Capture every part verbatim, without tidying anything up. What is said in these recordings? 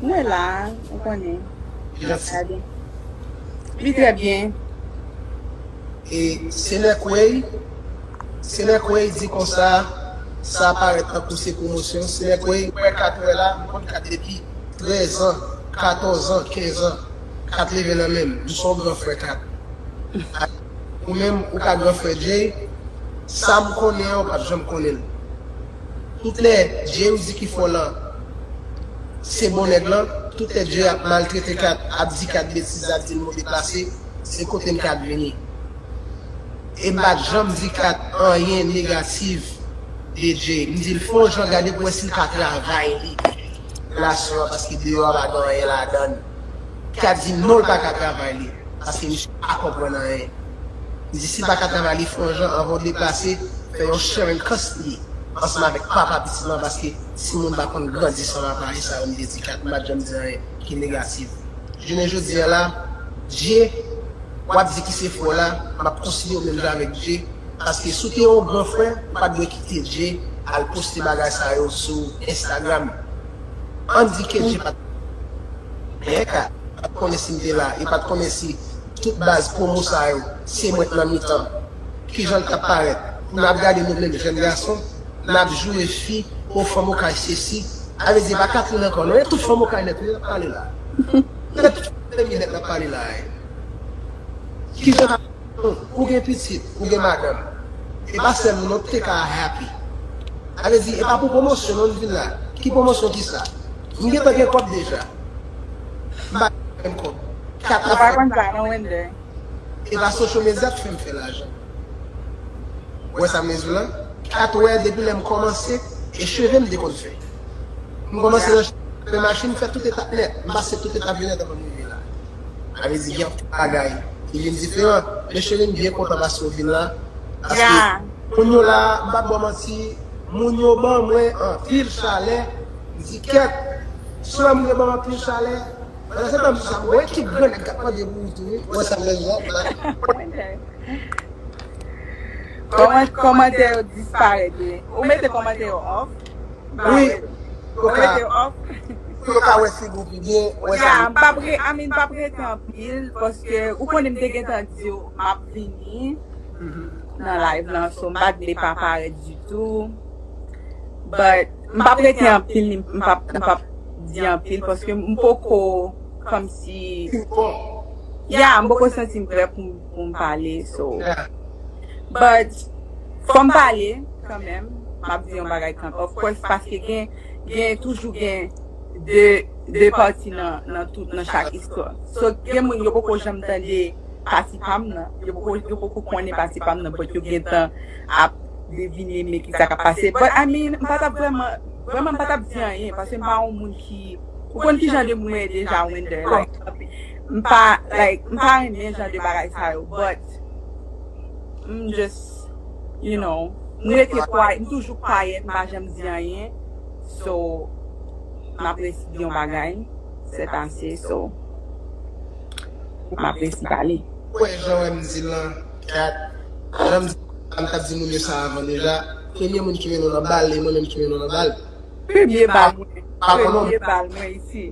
Mwen la, ou konnen. Jan ti. Li trè byen. E se lè kwèy, se lè kwèy di konsa, sa parèt tankou se pwomosyon, se lè kwèy, wè Kat wè la, m konn Kat depi trèz an, katòz an, kenz an, Kat leve nan men m, m se yon gran frè Kat. Ou menm, ou ka gran frè Jay, sa m konnen an, ou p ap janm konnen l. Tout lè Jay ou di ki fò lan, se bon nèg lan, tout lè Jay ap maltrete Kat, ap di Kat betiz, ap di l mo deplase, se kote m Kat vini. E m pa t janm di Kat anyen negatif de Jay. M di l fè yon jan gade pou wè si l ka travay li relasyon an, paske deyò a pa gen anyen ladan l. Kat di non, l pa ka travay li, paske misye pa konprann anyen. M di si l pa ka travay li, fè yon jan anvan w deplase, fè yon sharing custody ansanm avèk papa pitit lan, paske timoun pa konn grandi san papa, e sa yo m te di Kat, m pa t janm di anyen ki negatif. Jounen jodi a la, Jay, w ap di ki se fò w la, m ap konsidere w menm jan avèk Jay, paske si w te yon gran frè, ou pa t dwe kite Jay al poste bagay sa yo sou Instagram. Ann di ke Jay pa t, men Kat pa t konnen si m te la, e pa t konnen si tout baz pwomo sa yo, se mwen k nan mitan. Kijan l t ap parèt? N ap gade nou menm jèn gason, n ap joure fi, o fanm okay sesi. A vle di, e pa Catherine ankò, non, e tout fanm okay nèt, wi, n ap pale la. E tout fanm nèt n ap pale la, e. Kijan ou gen pitit, ou gen madanm. E pa sèl nou, non, tout te ka happy. A vle di, e pa pou pwomosyon, non, nou vin la. Ki pwomosyon ki sa? M gentan gen kòb deja. M pa gen menm kòb. Kat ap fè. Ou pa konn sa, non, Wender. E pa social media k fè m fè lajan. Ou wè sa m vle di w lan? Kat wè depi lè m kòmanse, e cheve m te konn fè. M kòmanse nan fè machin, fè tout etap nèt. M pase tout etap yo nèt anvan m rive la. A vle di, gen anpil bagay ki vin diferan. Men cheri, m byen kontan paske w vin la. Paske moun yo la, m p ap ba w manti, moun yo ban mwen anpil chalè. M di kèt, si w wè moun yo ban m anpil chalè, pandan se tan m sou sa, m wè ekip gran nèg k ap mande pou ou tou, wi. Ou wè sa m vle di w la? Kòman-, kòmantè yo disparèt, wi. Ou mete kòmantè yo off? Wi. Ou mete yo off? Pou yo ka wè figi w pi byen, wè sa. Ya, m p ap re-, I mean, m p ap rete anpil, paske ou konnen m te gentan di w m ap vini nan live lan, so m pa t vle pa parèt ditou. But m p ap rete anpil, m p ap, m p ap di anpil, paske m poko kòmsi, ya, m poko santi m prè pou, pou m pale, so. But, fò m pale kanmenm, m ap di yon bagay kanmenm. Of course, paske gen, gen, toujou gen de, de pati nan, nan tout, nan chak istwa. So, gen moun yo poko janm tande pati pa m nan, yo poko, yo poko konnen pati pa m nan, but yo gentan ap devine men kisa k ap pase. But, I mean, m pa t ap vrèman, vrèman, m pa t ap di anyen, paske m pa yon moun ki, ou konn ki jan de moun mwen ye deja, Wender, like, m pa, like, m pa renmen jan de bagay sa yo, but, m just, you know, m rete quiet, m toujou quiet, m pa janm di anyen. So, m ap resi di yon bagay, c'est assez, so, m ap resi pale. Ou wè jan wè m di lan, Kat, jan m di, m t ap di moun yo sa avan deja, premye moun ki mennen w nan bal, e mwen menm ki mennen w nan bal. Premye bal mwen. Premye bal mwen isi.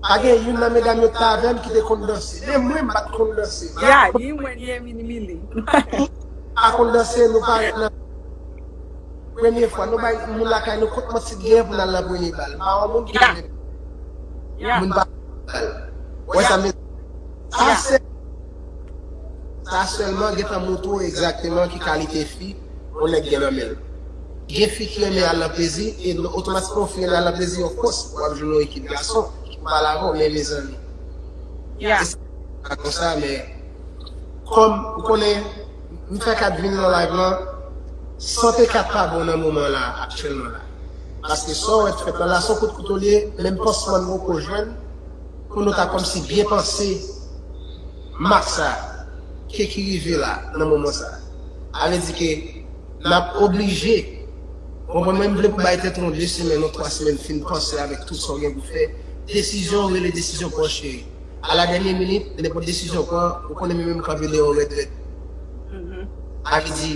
Pa gen youn nan medam yo t avè m ki te konn danse. Men mwen, m pa t konn danse. Ya, ni mwen, ni Emily, Mili. Pa konn danse, nou parèt nan premye fwa. Nou bay moun lakay nou kont manti t genyen pou n al nan premye bal. M pa yon moun ki konn. Ya. Moun pa bal. Wè sa, men sa se Sa sèlman gentan montre w egzakteman ki kalite fi yon nèg gen nan men l. Gen fi ki renmen al nan plezi, e otomatikman yon fi renmen al nan plezi, of course, w ap jwenn yon ekip gason ki pou pale avè w, men mezanmi. Yeah. E se pa konsa, men kòm ou konnen, m fè Kat vin nan live lan, sante Kat pa bon nan moman la, aktyèlman la. Paske sa w wè k fèt lan la, se yon kout kouto l ye, menm pansman n poko jwenn, pou nou ta kòmsi byen panse mak sa, ke ki rive la, nan moman sa. A vle di ke n ap oblije, ou konprann, mwen m vle pou bay tèt ou yon de semèn, yon twa semèn, fin panse avèk tout sa w gen pou fè. Desizyon w rele desizyon pwòch, cheri. A la dènye minit, nenpòt desizyon w pran, ou konnen m menm kanpe deyò w rèd rèd. A vle di,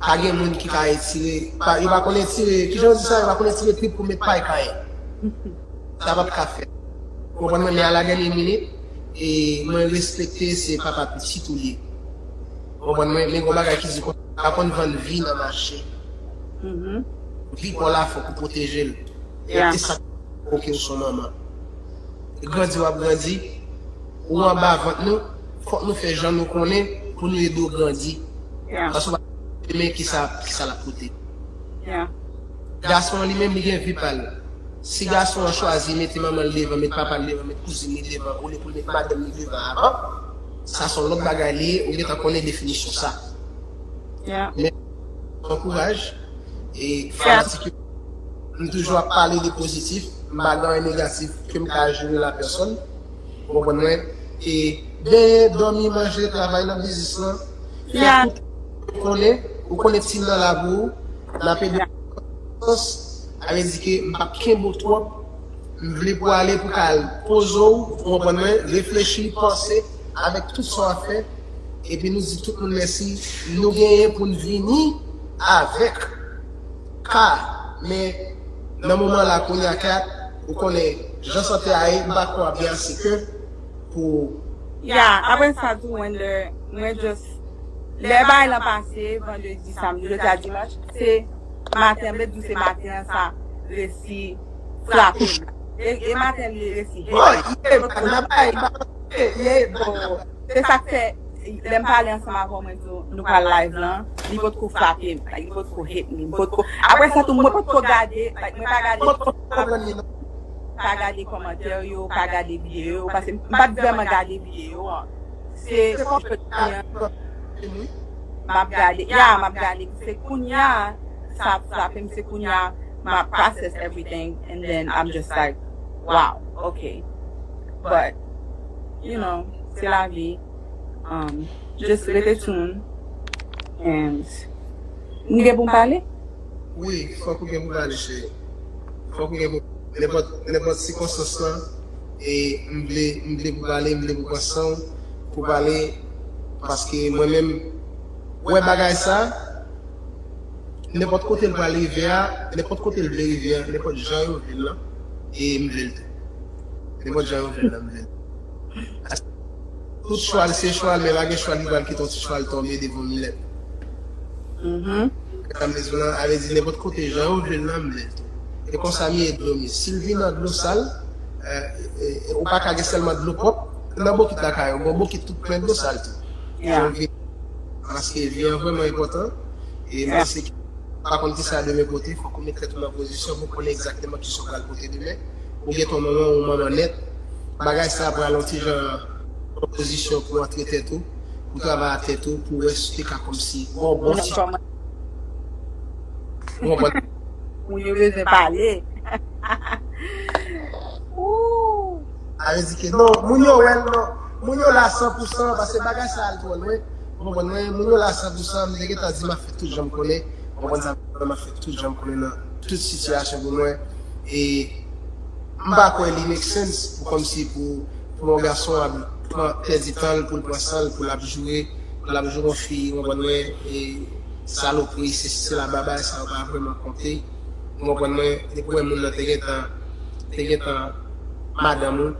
pa gen moun ki ka etire, pa, yo pa konn etire, kijan yo di sa, yo pa konn etire trip pou met pay kayen. Sa p ap ka fèt. Ou konprann mwen, men a la dènye minit, e mwen respekte se papa pitit ou li ye. Ou konprann mwen, men gon bagay ki di konsa, pa konn vann vi nan mache. Vi pa w la, fòk ou pwoteje l. E se sa k fè w se yon manman. Grandi w ap grandi, ou anba vant nou, fòk nou fè jan nou konnen pou nou ede w grandi. Paske w pa konnen demen kisa, kisa l ap pote. Gason an li menm, li gen vi pa l. Si gason an chwazi mete manman l devan, mete papa l devan, mete kouzin li devan, olye pou l mete madanm li devan avan, sa se yon lòt bagay li ye, ou gentan konnen definisyon sa. Men, ankouraj, e fanatik yo, m toujou ap pale de pozitif, m pa gen anyen negatif ke m ka joure la pèsòn. Ou konprann mwen? E benyen, dòmi, manje, travay nan biznis lan, fè tout ou konnen, ou konnen team nan la pou ou, n ap ede w. Sa vle di ke m p ap kenbe w twòp, m vle pou w ale pou w ka al poze w, ou konprann mwen, reflechi, panse avèk tout sa w ap fè, epi nou di tout moun mèsi, nou genyen pou n vini avèk ka, men nan moman la kounye a, Kat, ou konnen jan sante a ye, m pa kwè w ap gen ase kè pou. Ya, apre sa tou, Wender, mwen just, lè bagay lan pase, vandredi, samdi, jodi a dimanch, se maten, m vle di w se maten an sa resi frape m. E, e maten li resi hit. Oh, yeah, nan bagay, ye, bon. Se sa k fè, lè m pale ansanm avè w, mwen di w, nou pral live lan, li potko frape m, like, li potko hit me, m potko. Apre sa tou, mwen potko gade, like, mwen pa gade, pa gade kòmantè yo, pa gade videyo yo, paske m pa t vrèman gade videyo an. Se jodi an, m ap gade, ya, m ap gade, se kounye a, sa ap frape m, se kounye a, m ap process everything, and then I'm just like, wow, ok. But, you know, se lavi. Um, just rete tune. And m gen pou m pale? Wi, fòk ou gen pou pale, cheri. Fòk ou gen pou, nenpòt, nenpòt sikonstans lan, e m vle, m vle pou pale, m vle pou pran san w, pou pale, paske mwen menm, wè bagay sa, nenpòt kote l pral rive a, nenpòt kote l vle rive a, nenpòt jan yo vle l lan, e m vle l tou. Nenpòt jan yo vle l lan, m vle l. Tout chwal se chwal, men pa gen chwal ki pral kite yon ti chwal tonbe devan yon milèt. Sa m bezwen lan, a vle di nenpòt kote jan yo vle l lan, m vle l tou. E konsa m ye, dlo m ye. Si l vin an dlo sal, e, e, e, ou pa ka gen sèlman dlo pwòp nan bokit lakay ou, gon bokit tout plen dlo sal tou. Donk, vin, paske vi an vrèman enpòtan. E mwen se ki pa konn kisa demen pote, fòk ou met tèt ou nan pozisyon pou konnen egzakteman kisa w pral pote demen. Ou gentan manman, ou manman nèt. Bagay sa pral yon ti jan yon pozisyon pou antre tèt ou, pou travay a tèt ou, pou wè si w te ka kòmsi gon bon ti. Ou konprann? Moun yo bezwen pale. Ooh. A vle di ke non, moun yo wè l non. Moun yo la san pou san, paske bagay sa al twò lwen. Ou konprann mwen? Moun yo la san pou san, m te gentan di m ap fè tout jan m konnen. Ou konprann sa, m ap fè tout jan m konnen nan tout sitiyasyon pou mwen. E m pa kwè li make sense pou kòmsi pou, pou yon gason ap pran, pèdi tan l, pou l pran san l, pou l ap joure, pou l ap joure yon fi, ou konprann mwen, e salopri, sesi, sela, bagay sa yo pa vrèman konte. Ou konprann mwen, depi w wè moun nan te gentan, te gentan madanm ou,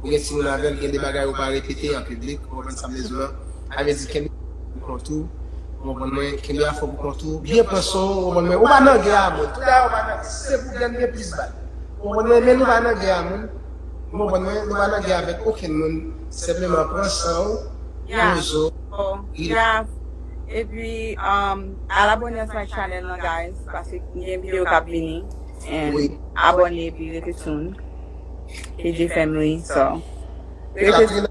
ou gen timoun avè l, gen de bagay ou pa repete an piblik, ou konprann sa m vle di w lan. Sa vle di kenbe pou kont ou, ou konprann mwen, kenbe afè w pou kont ou, byen pran swen w, ou konprann mwen, ou pa nan gè a moun, tout dayè ou pa nan gè, si se pou gè n gen plis bal, ou konprann mwen, men nou pa nan gè a moun, ou konprann mwen, nou pa nan gè avèk okenn moun, senpleman pran san w, poze w, rilaks. Epi, um, al abòne ansanm ak chanèl lan, guys, paske gen videyo k ap vini, and abòne epi rete tune. K J Family, so. Rete Katrina,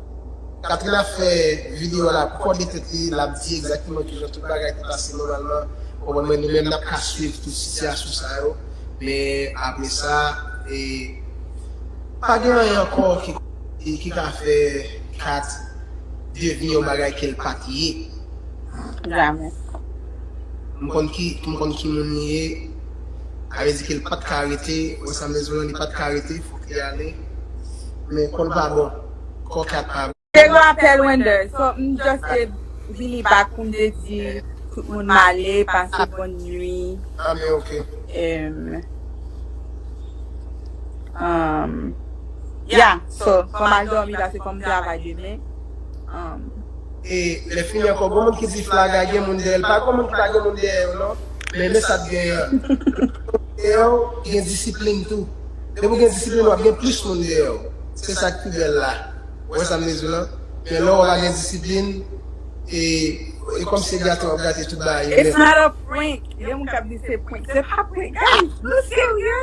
Katrina fè videyo a la kò de tèt li, l ap di egzakteman kijan tout bagay te pase nòmalman. Ou konprann mwen, nou menm n ap ka swiv tout sitiyasyon sa yo. Men apre sa, e, pa gen anyen ankò ki, ki, ki ka fè Kat devni yon bagay ke l pa t ye. Jamè. M konn ki, m konn ki moun li ye. A vle di ke l pa t ka rete. Wè sa m vle di w lan, li pa t ka rete, fòk li ale. Men kò l pa bon. Kò Kat pa bon. Se rapèl Wender. So, m just te vini back pou m te di tout moun m ale, pase bòn nwi. Ah, men ok. Em, em, Yeah, so, fò m al dòmi paske fò m travay demen. Um, E lè fini ankò, gon moun ki di flaga gen moun dèyè l. Pa gon moun ki pa gen moun dèyè yo, non. Men, men sa k genyen. Dèyè w, gen disiplin tou. Depi w gen disiplin, w ap gen plis moun dèyè w. Se sa k pi bèl la. Ou wè sa m vle di w lan? Men lè w pa gen disiplin, e, e kòmsi gate w ap gate tout bagay yo It's nèt. Not a prank. Gen moun k ap di se prank. Se pa prank. Guys, nou serye?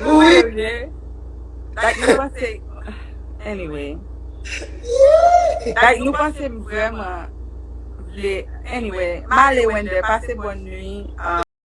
Nou Wi. Serye? Like, nou panse, anyway. Like, nou panse m vrèman vle, anyway, m ale Wender, pase bòn nwi. Um,